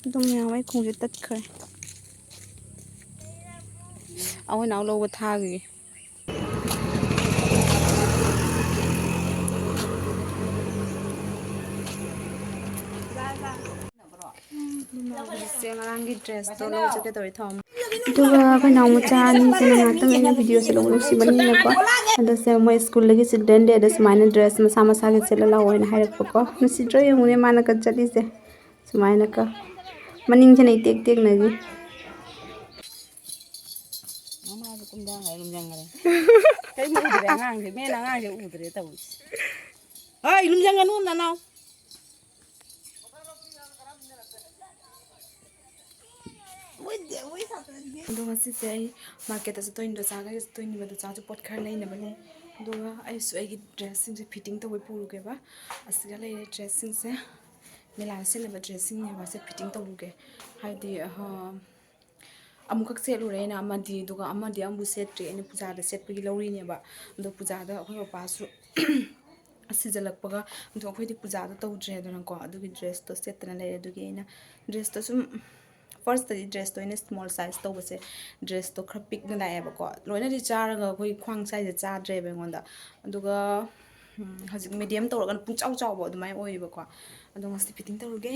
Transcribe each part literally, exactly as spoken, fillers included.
ꯑꯗꯨꯝ ꯃꯌꯥꯝ ꯑꯩ ꯈꯣꯡꯁꯦ ꯇꯠꯈ꯭ꯔꯦ꯫ ꯑꯩꯈꯣꯏ ꯅꯥꯎ ꯂꯧꯕ ꯊꯥꯈꯤꯒꯦ꯫ ꯁꯦ ꯉꯔꯥꯡꯒꯤ dressꯇꯣ ꯂꯧ ꯆꯠꯀꯦ ꯇꯧꯔꯤ ꯊꯝꯃꯣ꯫ ꯑꯗꯨꯒ ꯑꯩꯈꯣꯏ ꯅꯥꯎ ꯃꯆꯥ ꯑꯅꯤꯁꯤꯅ ꯉꯥꯛꯇꯪ ꯑꯩꯅ videoꯁꯦ ꯂꯧꯕ ꯅꯨꯡꯁꯤꯕꯅꯤꯅꯀꯣ꯫ ꯑꯗꯣ ꯁꯦ ꯃꯣꯏ schoolꯗꯒꯤ children dayꯗ ꯁꯨꯃꯥꯏꯅ dress ꯃꯁꯥ ꯃꯁꯥꯒꯤ ꯁꯦꯠꯂ ꯂꯥꯛꯑꯣ ꯍꯥꯏꯅ ꯍꯥꯏꯔꯛꯄꯀꯣ꯫ ꯅꯨꯡꯁꯤꯗ꯭ꯔꯣ ꯌꯦꯡꯉꯨꯅꯦ ꯃꯥꯅ ꯀ ꯆꯠꯂꯤꯁꯦ꯫ ꯁꯨꯃꯥꯏꯅꯀꯣ꯫ ꯃꯅꯤꯡꯁꯤꯅ ꯏꯇꯦꯛ ꯇꯦꯛꯅꯈꯤ꯫ ꯃꯃꯥꯁꯨ ꯀꯨꯝꯊꯈ꯭ꯔꯦ, ꯂꯨꯝꯖꯪꯈ꯭ꯔꯦ꯫ ꯀꯔꯤꯝ ꯎꯗ꯭ꯔꯦ ꯑꯉꯥꯡꯁꯦ, ꯃꯦꯟ ꯑꯉꯥꯡꯁꯦ ꯎꯗ꯭ꯔꯦ ꯇꯧꯔꯤꯁꯦ꯫ ꯍꯣꯏ, ꯂꯨꯝꯖꯪꯒꯅꯨ ꯅꯅꯥꯎ꯫ ꯑꯗꯣ ꯉꯁꯤꯁꯦ ꯑꯩ marketꯇ ꯆꯠꯇꯣꯏꯅꯤ, ꯗꯣꯆꯥꯒ ꯆꯠꯇꯣꯏꯅꯦꯕ, ꯗꯣꯆꯥꯁꯨ ꯄꯣꯠ ꯈꯔ ꯂꯩꯅꯕ ꯂꯩ꯫ ꯑꯗꯨꯒ ꯑꯩꯁꯨ ꯑꯩꯒꯤ dressꯁꯤꯡꯁꯦ fitting ꯇꯧꯕꯩ ꯄꯨꯔꯨꯒꯦꯕ꯫ ꯑꯁꯤꯗ ꯂꯩꯔꯦ dressꯁꯤꯡꯁꯦ, ꯃꯦꯂꯥꯗ ꯁꯦꯠꯅꯕ dressꯁꯤꯡꯅꯦꯕ꯫ ꯁꯦ fitting ꯇꯧꯔꯨꯒꯦ꯫ ꯍꯥꯏꯗꯤ, ꯑꯍ, ꯑꯃꯨꯛꯈꯛ ꯁꯦꯠꯂꯨꯔꯦ ꯑꯩꯅ ꯑꯃꯗꯤ, ꯑꯗꯨꯒ ꯑꯃꯗꯤ ꯑꯃꯨꯛ ꯁꯦꯠꯇ꯭ꯔꯤ꯫ ꯑꯩꯅ ꯄꯨꯖꯥꯗ ꯁꯦꯠꯄꯒꯤ ꯂꯧꯔꯤꯅꯦꯕ꯫ ꯑꯗꯣ ꯄꯨꯖꯥꯗ ꯑꯩꯈꯣꯏ ꯄꯄꯥꯁꯨ ꯁꯤꯖꯜꯂꯛꯄꯒ, ꯑꯗꯣ ꯑꯩꯈꯣꯏꯗꯤ ꯄꯨꯖꯥꯗꯣ ꯇꯧꯗ꯭ꯔꯦꯗꯅꯀꯣ꯫ ꯑꯗꯨꯒꯤ dressꯇꯣ ꯁꯦꯠꯇꯅ ꯂꯩꯔꯦ꯫ ꯑꯗꯨꯒꯤ ꯑꯩꯅ dressꯇꯣ ꯁꯨꯝ, firstꯇꯗꯤ dressꯇꯣ ꯑꯩꯅ small size ꯇꯧꯕꯁꯦ, dressꯇꯣ ꯈꯔ ꯄꯤꯛꯅ ꯂꯥꯛꯑꯦꯕꯀꯣ꯫ ꯂꯣꯏꯅꯗꯤ ꯆꯥꯔꯒ ꯑꯩꯈꯣꯏ ꯈ꯭ꯋꯥꯡ sizeꯁꯦ ꯆꯥꯗ꯭ꯔꯦꯕ ꯑꯩꯉꯣꯟꯗ꯫ ꯑꯗꯨꯒ, ꯎꯝ, ꯍꯧꯖꯤꯛ medium ꯇꯧꯔꯒꯅ ꯄꯨꯡꯆꯥꯎ ꯆꯥꯎꯕ ꯑꯗꯨꯃꯥꯏꯅ ꯑꯣꯏꯌꯦꯕꯀꯣ꯫ ꯑꯗꯣ ꯉꯁꯤ fitting ꯇꯧꯔꯨꯒꯦ꯫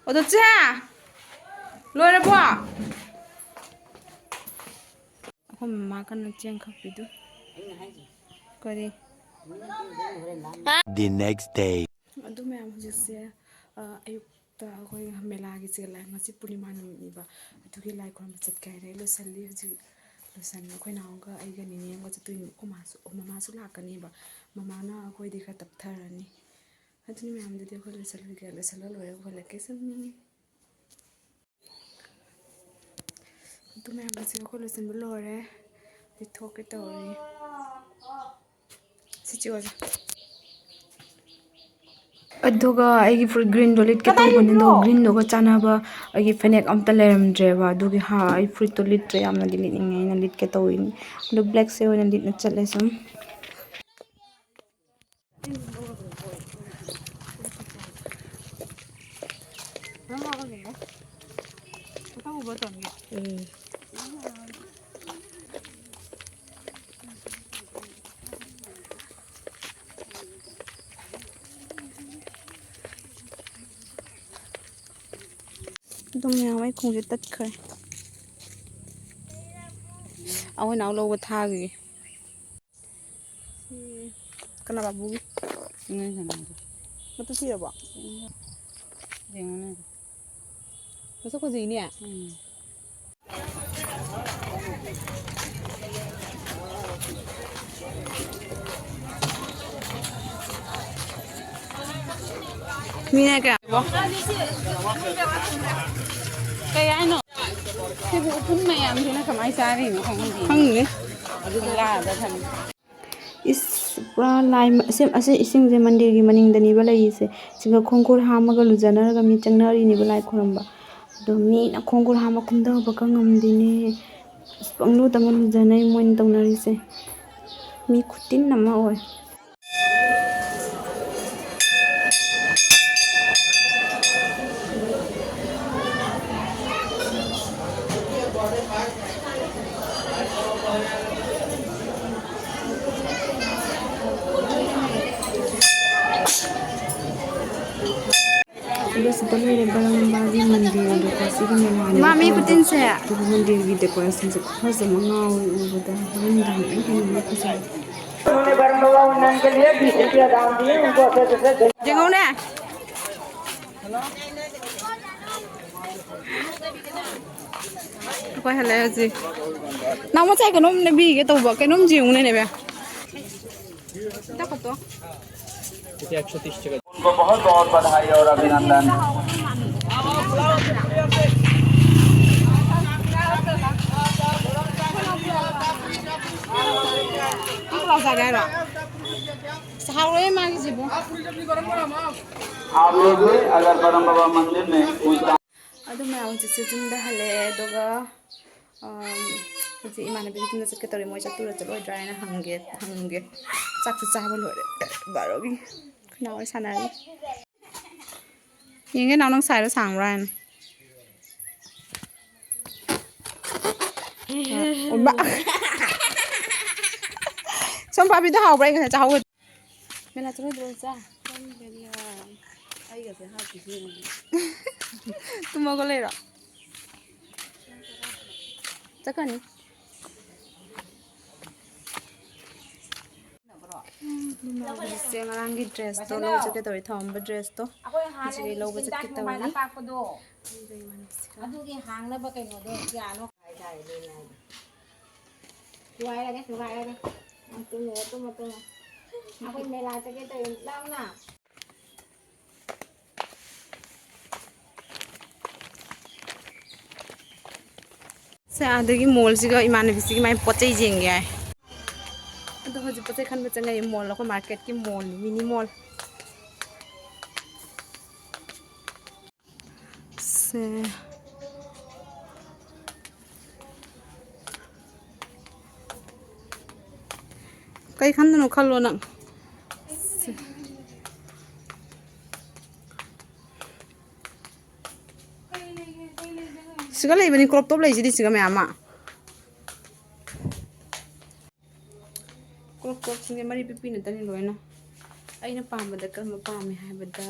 ꯑꯗꯣ ꯆꯦ, ꯂꯣꯏꯔꯕꯣ? ꯑꯩꯈꯣꯏ ꯃꯃꯥ ꯀꯟꯅ ꯆꯦꯡ ꯈꯞꯄꯤꯗꯨ꯫ ꯀꯔꯤ? The next day. ꯑꯗꯨ ꯃꯌꯥꯝ ꯍꯧꯖꯤꯛꯁꯦ, ꯑ, ꯑꯌꯨꯛꯇ ꯑꯩꯈꯣꯏ ꯃꯦꯂꯥꯒꯤ ꯆꯦ ꯂꯥꯏ-, ꯉꯁꯤ ꯄꯨꯔꯅꯤꯃꯥ ꯅꯨꯃꯤꯠꯅꯦꯕ, ꯑꯗꯨꯒꯤ ꯂꯥꯏ ꯈꯨꯔꯨꯝꯕ ꯆꯠꯀꯦ ꯍꯥꯏꯅ ꯑꯩ ꯂꯣꯏꯁꯜꯂꯤ꯫ ꯍꯧꯖꯤꯛ ꯂꯣꯏꯁꯜꯂꯤ꯫ ꯑꯩꯈꯣꯏ ꯅꯥꯎꯒ ꯑꯩꯒ ꯅꯦꯅꯦ ꯑꯃꯒ ꯆꯠꯇꯣꯏꯅꯦꯕ꯫ ꯑꯩꯈꯣꯏ ꯃꯥꯁꯨ, ꯑꯣ, ꯃꯃꯥꯁꯨ ꯂꯥꯛꯀꯅꯦꯕ꯫ ꯃꯃꯥꯅ ꯑꯩꯈꯣꯏꯗꯤ ꯈꯔ ꯇꯞꯊꯔꯅꯤ꯫ ꯑꯗꯨꯅ ꯃꯌꯥꯝꯗꯨꯗꯤ ꯑꯩꯈꯣꯏ ꯂꯣꯏꯁꯜꯂꯒꯦ, ꯂꯣꯏꯁꯜꯂ ꯂꯣꯏꯔꯒ ꯍꯜꯂꯛꯀꯦ ꯁꯨꯝ꯫ ꯑꯗꯨ ꯃꯌꯥꯝ ꯑꯁꯤ ꯑꯩꯈꯣꯏ ꯂꯣꯏꯁꯤꯟꯕ ꯂꯣꯏꯔꯦ꯫ ꯂꯤꯠꯊꯣꯛꯀꯦ ꯇꯧꯔꯤ꯫ ꯁꯤ ꯆꯤꯛꯑꯣꯁꯦ꯫ ꯑꯗꯨꯒ ꯑꯩꯒꯤ ꯐꯨꯔꯤꯠ greenꯗꯣ ꯂꯤꯠꯀꯦ ꯇꯧꯕꯅꯤ, ꯑꯗꯣ greenꯗꯨꯒ ꯆꯥꯟꯅꯕ ꯑꯩꯒꯤ ꯐꯅꯦꯛ ꯑꯝꯇ ꯂꯩꯔꯝꯗ꯭ꯔꯦꯕ꯫ ꯑꯗꯨꯒꯤ ꯍꯥ, ꯑꯩ ꯐꯨꯔꯤꯠꯇꯣ ꯂꯤꯠꯇ꯭ꯔꯦ, ꯌꯥꯝꯅꯗꯤ ꯂꯤꯠꯅꯤꯡꯉꯦ, ꯑꯩꯅ ꯂꯤꯠꯀꯦ ꯇꯧꯔꯤꯅꯤ꯫ ꯑꯗꯣ blackꯁꯦ ꯑꯣꯏꯅ ꯂꯤꯠꯅ ꯆꯠꯂꯦ ꯁꯨꯝ꯫ ꯎꯝ꯫ ꯑꯗꯨꯝ ꯃꯌꯥꯝ ꯑꯩ ꯈꯣꯡꯁꯦ ꯇꯠꯈ꯭ꯔꯦ꯫ ꯑꯩꯈꯣꯏ ꯅꯥꯎ ꯂꯧꯕ ꯊꯥꯈꯤꯒꯦ꯫ ꯁꯤ ꯀꯅꯥ ꯕꯥꯕꯨꯒꯤ? ꯆꯤꯡꯂꯦꯟ ꯁꯅꯥꯗꯣ꯫ ꯃꯇꯨ ꯊꯤꯔꯕꯣ? ꯌꯦꯡꯉꯨꯅꯦ꯫ ꯃꯁꯛ ꯐꯖꯩꯅꯦ꯫ ꯎꯝ꯫ ꯃꯤꯅ ꯀꯌꯥ? ꯀꯩ ꯍꯥꯏꯅꯣ? ꯁꯤꯕꯨ ꯎꯐꯨꯟ ꯃꯌꯥꯝꯁꯤꯅ ꯀꯃꯥꯏ ꯆꯥꯔꯤꯅꯣ ꯈꯪꯗꯦ꯫ ꯈꯪꯗꯦ꯫ ꯈꯨꯜꯂꯥꯗ ꯊꯝꯃꯤ꯫ ꯏꯁ, ꯄꯨꯔꯥ ꯂꯥꯏ ꯃ-, ꯑꯁꯤ, ꯑꯁꯤ ꯏꯁꯤꯡꯁꯦ ꯃꯟꯗꯤꯔꯒꯤ ꯃꯅꯤꯡꯗꯅꯦꯕ ꯂꯩꯔꯤꯁꯦ꯫ ꯁꯤꯒ ꯈꯣꯡꯈꯨꯠ ꯍꯥꯝꯃꯒ ꯂꯨꯖꯅꯔꯒ ꯃꯤ ꯆꯪꯅꯔꯤꯅꯦꯕ ꯂꯥꯏ ꯈꯨꯔꯨꯝꯕ꯫ ꯑꯗꯣ ꯃꯤꯅ ꯈꯣꯡꯈꯨꯠ ꯍꯥꯝꯕ ꯀꯨꯝꯊꯕꯒ ꯉꯝꯗꯦꯅꯦ꯫ ꯑꯁ, ꯄꯪꯂꯨꯗ ꯑꯃ ꯂꯨꯖꯅꯩ ꯃꯣꯏꯅ ꯇꯧꯅꯔꯤꯁꯦ꯫ ꯃꯤ ꯈꯨꯇꯤꯟ ꯑꯃ ꯑꯣꯏ꯫ ꯑꯗꯣ ꯁꯤꯗ ꯂꯩꯔꯦ ꯕꯔꯝꯕꯥꯒꯤ ꯃꯟꯗꯤꯔ ꯑꯗꯣ ꯁꯤꯒꯤ ꯃꯦꯂꯥꯅꯦꯕꯀꯣ꯫ ꯏꯃꯥ, ꯃꯤ ꯈꯨꯇꯤꯟꯁꯦ꯫ ꯑꯗꯨꯒ ꯃꯟꯗꯤꯔꯒꯤ decorationꯁꯦ ꯈꯨꯐꯖ ꯑꯃ ꯉꯥꯎꯔꯦ ꯎꯕꯗ꯫ ꯍꯣꯔꯦꯟ ꯅꯨꯡꯗꯥꯡ ꯌꯥꯝ ꯍꯦꯟꯅ ꯐꯖꯔꯦ꯫ ꯌꯦꯡꯉꯧꯅꯦ꯫ ꯑꯩꯈꯣꯏ ꯍꯜꯂꯛꯑꯦ ꯍꯧꯖꯤꯛ꯫ ꯅꯪ ꯉꯁꯥꯏ ꯀꯩꯅꯣꯝ ꯂꯩꯕꯤꯒꯦ ꯇꯧꯕ, ꯀꯩꯅꯣꯝ ꯌꯦꯡꯉꯨꯅꯦ, ꯅꯦꯕꯦ꯫ ꯏꯇꯥ ꯀꯣꯠꯇꯣ꯫ उनको बहुत बहुत बधाई और अभिनंदन। ꯅꯪ ꯄꯨꯂꯥꯎ ꯆꯥꯒꯦ ꯍꯥꯏꯔꯣ? ꯑꯁ, ꯍꯥꯎꯔꯣꯏꯌꯦ ꯃꯥꯒꯤꯁꯤꯕꯨ꯫ आप लोग भी अगर बरम बाबा मंदिर में पूछता ꯑꯗꯨ ꯃꯌꯥꯝ ꯍꯧꯖꯤꯛꯁꯦ ꯌꯨꯝꯗ ꯍꯜꯂꯛꯑꯦ, ꯑꯗꯨꯒ, ꯑꯝ, ꯍꯧꯖꯤꯛ ꯏꯃꯥꯟꯅꯕꯤꯒꯤ ꯌꯨꯝꯗ ꯆꯠꯀꯦ ꯇꯧꯔꯤ꯫ ꯃꯣꯏ ꯆꯠꯇꯣꯏꯔꯥ ꯆꯠꯂꯣꯏꯗ꯭ꯔꯥ ꯍꯥꯏꯅ ꯍꯪꯒꯦ, ꯍꯪꯒꯦ꯫ ꯆꯥꯛꯁꯨ ꯆꯥꯕ ꯂꯣꯏꯔꯦ꯫ ꯕꯥꯔꯣꯒꯤ꯫ ꯑꯩꯈꯣꯏ ꯅꯥꯎ ꯍꯣꯏ ꯁꯥꯟꯅꯔꯤ꯫ ꯌꯦꯡꯒꯦ ꯅꯥꯎ, ꯅꯪ ꯁꯥꯏꯗꯣ ꯁꯥꯡꯕ꯭ꯔꯥ ꯍꯥꯏꯅ꯫ ꯁꯣꯝ ꯄꯥꯕꯤꯗꯣ ꯍꯥꯎꯕ꯭ꯔꯥ? ꯑꯩ ꯉꯁꯥꯏ ꯆꯥꯍꯧꯕ꯫ ꯃꯦꯂꯥ ꯆꯠꯂꯣꯏꯗ꯭ꯔꯣ ꯏꯆꯥ? ꯈꯪꯗꯦꯗ꯫ ꯑꯩꯒꯁꯦ ꯍꯥꯞꯈꯤꯁꯦ ꯌꯦꯡꯉꯣ꯫ ꯇꯨꯝꯃꯒ ꯂꯩꯔꯣ? ꯆꯠꯀꯅꯤ꯫ ꯁꯦ ꯉꯔꯥꯡꯒꯤ ꯗ꯭ꯔꯦꯁꯇꯣ ꯂꯧ ꯆꯠꯀꯦ ꯇꯧꯔꯤ, ꯊꯝꯃꯝꯕ ꯗ꯭ꯔꯦꯁꯇꯣ꯫ ꯁꯤꯗꯩ ꯂꯧꯕ ꯆꯠꯀꯦ ꯇꯧꯔꯤ꯫ ꯑꯗꯨꯒꯤ ꯍꯥꯡꯅꯕ ꯀꯩꯅꯣꯗꯣ ꯀꯌꯥꯅꯣ ꯍꯥꯏꯇꯥꯔꯦ, ꯑꯗꯨꯅꯦ ꯍꯥꯏꯗꯣ꯫ ꯊꯨꯒꯥꯏꯔꯒꯦ, ꯊꯨꯒꯥꯏꯔꯒꯦ꯫ ꯅꯪ ꯇꯨꯝꯃꯨꯔꯣ, ꯇꯨꯝꯃꯣ, ꯇꯨꯝꯃꯣ꯫ ꯑꯩꯈꯣꯏ ꯃꯦꯂꯥ ꯆꯠꯀꯦ ꯇꯧꯔꯤ, ꯂꯥꯎꯅ꯫ ꯁꯦ ꯑꯥꯗꯒꯤ ꯃꯣꯜꯁꯤꯒ ꯏꯃꯥꯟꯅꯕꯤꯁꯤꯒꯤ ꯃꯥꯏ ꯄꯣꯠ ꯆꯩ ꯌꯦꯡꯒꯦ ꯍꯥꯏ꯫ ꯑꯗꯣ ꯍꯧꯖꯤꯛ ꯄꯣꯠ ꯆꯩ ꯈꯟꯕ ꯆꯪꯉꯛꯑꯦ ꯃꯣꯜ, ꯑꯩꯈꯣꯏ ꯃꯥꯔꯀꯦꯠꯀꯤ ꯃꯣꯜ, ꯃꯤꯅꯤ ꯃꯣꯜ꯫ ꯁꯦ꯫ ꯀꯩ ꯈꯟꯗꯣꯏꯅꯣ ꯈꯜꯂꯣ ꯅꯪ꯫ ꯁꯤꯒ ꯂꯩꯕꯅꯤ, ꯀ꯭ꯔꯣꯞ ꯇꯣꯞ ꯂꯩꯁꯤꯗꯤ ꯁꯤꯒ ꯃꯌꯥꯝ ꯑꯃ꯫ ꯀ꯭ꯔꯣꯞ ꯇꯣꯞꯁꯤꯡꯁꯦ ꯃꯔꯤ ꯄꯤꯛꯄꯤ ꯉꯥꯛꯇꯅꯤ ꯂꯣꯏꯅ꯫ ꯑꯩꯅ ꯄꯥꯝꯕꯗ ꯀꯔꯝꯕ ꯄꯥꯝꯃꯤ ꯍꯥꯏꯕꯗ,